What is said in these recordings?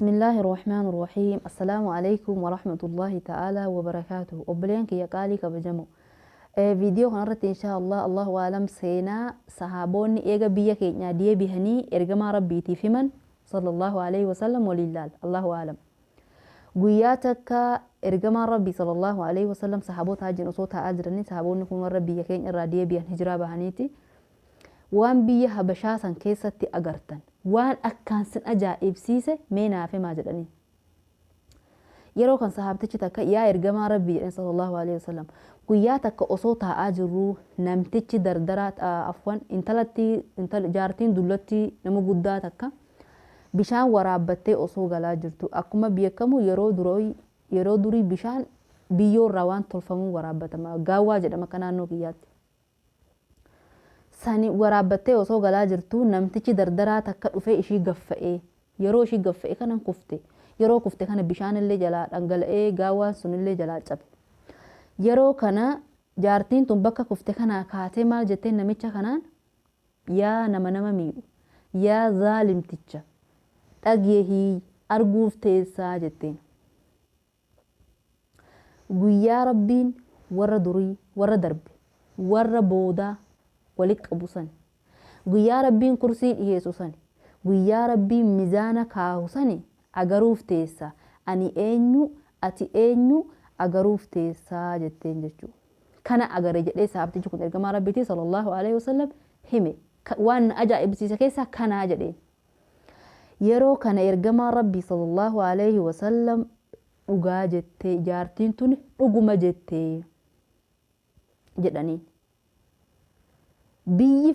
Bismillaahi Rahmaani Rahiim. Assalaamu alaikum wa rahmatullahi ta'ala wa barakaatuhu. Obboleen kiyya qaalii kabajamoo. Viidiyoo kanarratti insha Allah, Allahu alam, seenaa sahaboonni eega biyya keenyaa deebihanii ergamaa Rabbiitiif himan sallallahu alaihi wasallam waliin laala. Allahu alam. Guyyaa takka ergamaan Rabbii sallallahu alaihi wasallam sahaboota wajjin osoo taa'aa jiranii, sahaboonni kun warra biyya keenya irraa deebi'an hijiraa bahaniiti. Waan biyya Habashaa san keessatti agartan, waan akkaan sin ajaa'ibsiise mee naaf himaa jedhanii. Yeroo kan sahaabtichi takka, "Yaa ergamaa Rabbii," jedhan sallallahu alaihi wasallam, "guyyaa takka osoo taa'aa jirruu namtichi dardaraa, afwan, intalatti, jaartiin dullatti nama guddaa takka bishaan waraabbattee osoo galaa jirtu, akkuma beekamu yeroo durii bishaan biyyoo irraa waan tolfamuu waraabbatama, gaawwaa jedhama akka naannoo kiyyaatti. Sani waraabbattee osoo galaa jirtu namtichi dardaraa takka dhufee ishii gaffa'ee, yeroo ishii gaffa'e kanan kufte. Yeroo kufte kana bishaan illee jalaa dhangala'ee, gaawwaan sunillee jalaa cabe. Yeroo kana jaartiin tun bakka kufte kanaa kaatee maal jetteen namicha kanaan? "Yaa nama nama miidhu, yaa zaalimticha, dhageehii arguuf teessaa," jetteen. "Guyyaa Rabbiin warra durii, warra darbe, warra boodaa walitti qabu sani, guyyaa Rabbiin kursii dhiheessu sani, guyyaa Rabbiin mizaana kaahu sani agaruuf teessa. Ani eenyu, ati eenyu agaruuf teessaa," jetteen jechuudha. Kana agare jedhee sahabtichi kun ergamaa Rabbiitii sallallahu alaihi wasallam hime. Waan na ajaa'ibsiise keessaa kanaa jedheen. Yeroo kana ergamaa Rabbii sallallahu alaihi wasallam, "Dhugaa jettee, jaartiin tuni dhuguma jettee," jedhaniin. Biyyi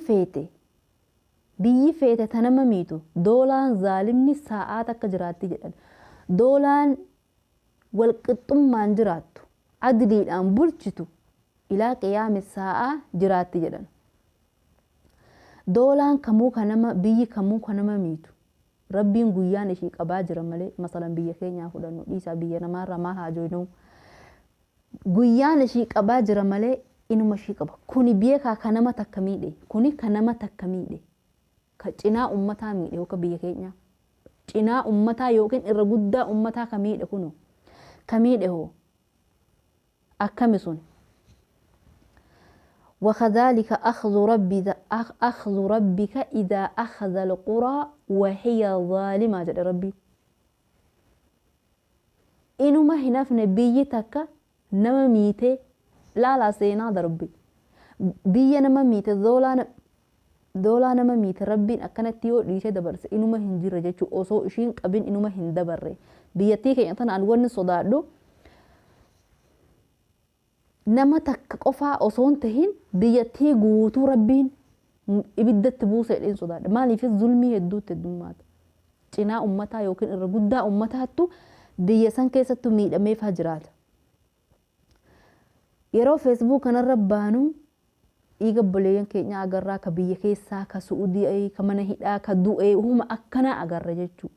feete ta nama miitu, doolaan zaalimni sa'aa takka jiraatti jedhan. Doolaan walqixxummaan jiraattu, adliidhaan bulchitu ilaa qiyaami sa'aa jiraatti jedhan. Doolaan kamuu ka nama, biyyi kamuu ka nama miitu, Rabbiin guyyaan ishii qabaa jira malee, masalan biyya keenyaa fudhannu dhiisaa, biyya namaarraa maal haa joinuu, guyyaan ishii qabaa jira malee inuma ishii qaba. Kuni beekaa, ka nama takka miidhe, kuni ka nama takka miidhe, ka cinaa ummataa miidhe, yookaan biyya keenyaa cinaa ummataa yookiin irra guddaa ummataa ka miidhe, kunu ka miidhe hoo akkami sun? وكذلك أخذ ربك إذا أخذ القرى وهي ظالمة jedhe Rabbi. Inuma hin hafne biyyi takka nama miitee. Laalaa seenaa darbe, biyya nama miite, doolaa nama miite, Rabbiin akkanatti yoo dhiisee dabarse inuma hin jirre jechuu. Osoo ishiin qabin inuma hin dabarre. Biyyattii keenya tana ani wanni sodaadhu nama takka qofaa osoo hin tahin biyyattii guutuu Rabbiin ibiddatti buusa jedheen sodaadha. Maaliif? Zulmii hedduutti heddummaata. Cinaa ummataa yookiin irra guddaa ummataattu biyya san keessattu miidhameefaa jiraata. Yeroo Facebook kanarra baanu dhiiga obboleeyyan keenya agarraa, ka biyya keessaa, ka Su'udii, ka mana hidhaa, ka du'ee, huma akkanaa agarra jechuudha.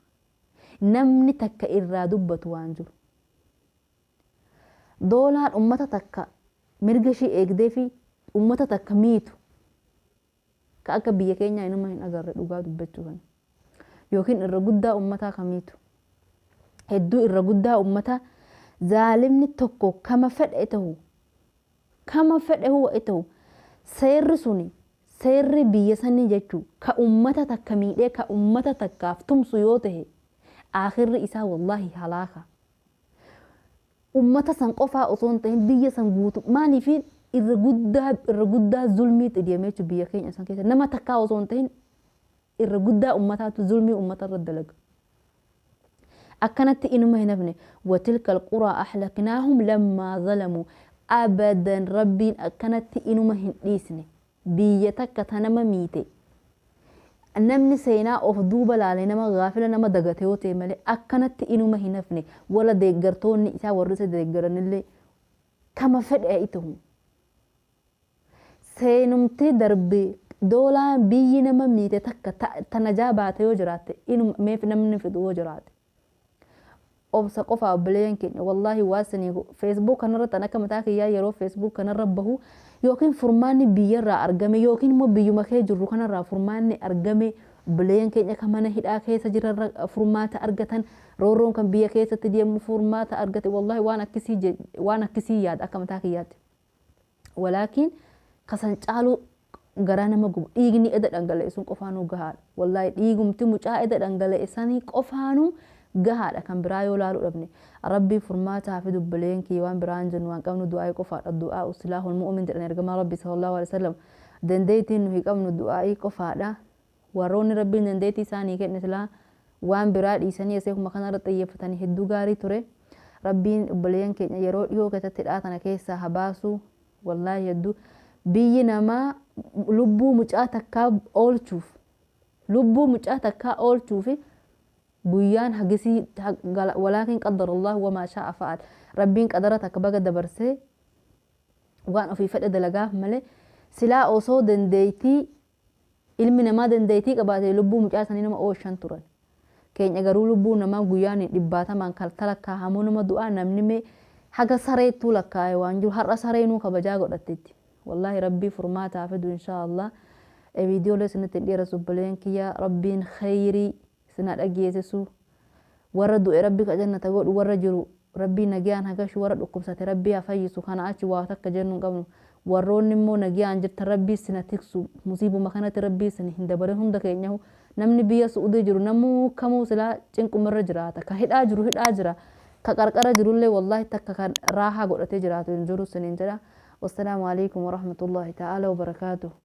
Namni takka irraa dubbatu waan jiru. Doolaan ummata takka mirga ishii eegdee fi ummata takka miitu ka akka biyya keenyaa inuma hin agarre dhugaa dubbachuu kana. Yookiin irra guddaa ummataa ka miitu. Hedduu irra guddaa ummataa zaalimni tokko kama fedhe ta'u, kama fedhe huwa ta'u, seerri suni seerri biyya sanii jechuu, ka ummata takka miidhee ka ummata takkaaf tumsu yoo tahe, aakhirri isaa wallaahi halaaka. Ummata san qofaa osoo hin ta'in biyya san guutu. Maaliif? Irra guddaa zulmiitti deemee jechuudha biyya keenya san keessa. Nama takkaa osoo hin ta'in irra guddaa ummataatu zulmii ummata irra dalaga. Akkanatti inuma hin hafne. وتلك القرى أهلكناهم لما ظلموا. Abadan Rabbiin akkanatti inuma hin dhiisne biyya takka ta nama miite. Namni seenaa of duuba laale nama gaafila, nama dagate yoo ta'e malee, akkanatti inuma hin hafne. Wala deeggartoonni isaa, warri isa deeggaranillee kama fedhe ta'u, seenumti darbe doolaan biyyi nama miite takka ta najaa baate yoo jiraatte, inuma meef namni fidu yoo jiraate. Obsa qofa, obboleeyyan keenya. Wallaahi waa sanii Facebook kanarratti an akka mataa kiyyaa yeroo Facebook kanarra bahu, yookiin furmaanni biyyarraa argame yookiin immoo biyyuma kee jirru kanarraa furmaanni argame. Obboleeyyan keenya kan mana hidhaa keessa jiran furmaata argatan, roorroon kan biyya keessatti deemu furmaata argate. Wallaahi waan akkasii, waan akkasii yaada akka mataa kiyyaatti. Walaakiin kasan caalu garaa nama gubu dhiigni eda dhangala'e sun qofaanuu gahaadha. Wallaahi dhiigumti mucaa eda dhangala'e sanii qofaanuu gahaadha, kan biraa yoo laaluu dhabne. Rabbii furmaata haa fidu obboleeyyan kiyya, waan biraa hin jennu, waan qabnu du'aa'ii qofaadha. Du'aa silaahul mu'min jedhan ergamaa Rabbii sallallahu alaihi wasallam. Dandeettiin nuyi qabnu du'aa'ii qofaadha. Warroonni Rabbiin dandeettii isaanii kenne silaa waan biraa dhiisanii asee kanarra xiyyeeffatanii hedduu gaarii ture. Rabbiin obboleeyyan keenya yeroo dhiyoo keessatti hidhaa tana keessaa haa baasu. Wallaahi hedduu biyyi namaa lubbuu mucaa takkaa oolchuuf, lubbuu mucaa takkaa oolchuuf guyyaan hagisii, walaakin qaddara Allahu wamaa shaa'a fa'al. Rabbiin qadara takka baga dabarsee waan ofii fedhe dalagaaf malee, silaa osoo dandeettii ilmi namaa dandeettii qabaate lubbuu mucaa sanii nama oolchan turan. Keenya garuu lubbuu namaa guyyaan dhibbaatamaan kan lakkaa'amuu nama du'aa, namni mee haga sareettuu lakkaa'e waan jiru, har'a sareenuu kabajaa godhatteetti. Wallaahi Rabbii furmaataa fidu inshaa Allah. Viidiyoolee isinitti hin dheeressu obboleen kiyya, Rabbiin khayrii isin haa dhageessisu. Warra du'e Rabbi ka jannata godhu, warra jiru Rabbii nagayaan hagashu, warra dhukkubsate Rabbii haa fayyisu. Kana achi waa takka jennu hin qabnu. Warroonni immoo nagayaan jirtan Rabbii isin tiksu. Musiibuma kanatti Rabbii isin hin dabarin hunda keenyahu. Namni biyya Su'uudii jiru namuu kamuu silaa cinqumarra jiraata. Ka hidhaa jiru hidhaa jira. Ka qarqara jirullee wallaahi takka kan raahaa godhatee jiraatu hin jiru isiniin jedha. Wassalaamu alaikum warahmatullahi ta'ala wabarakaatuh.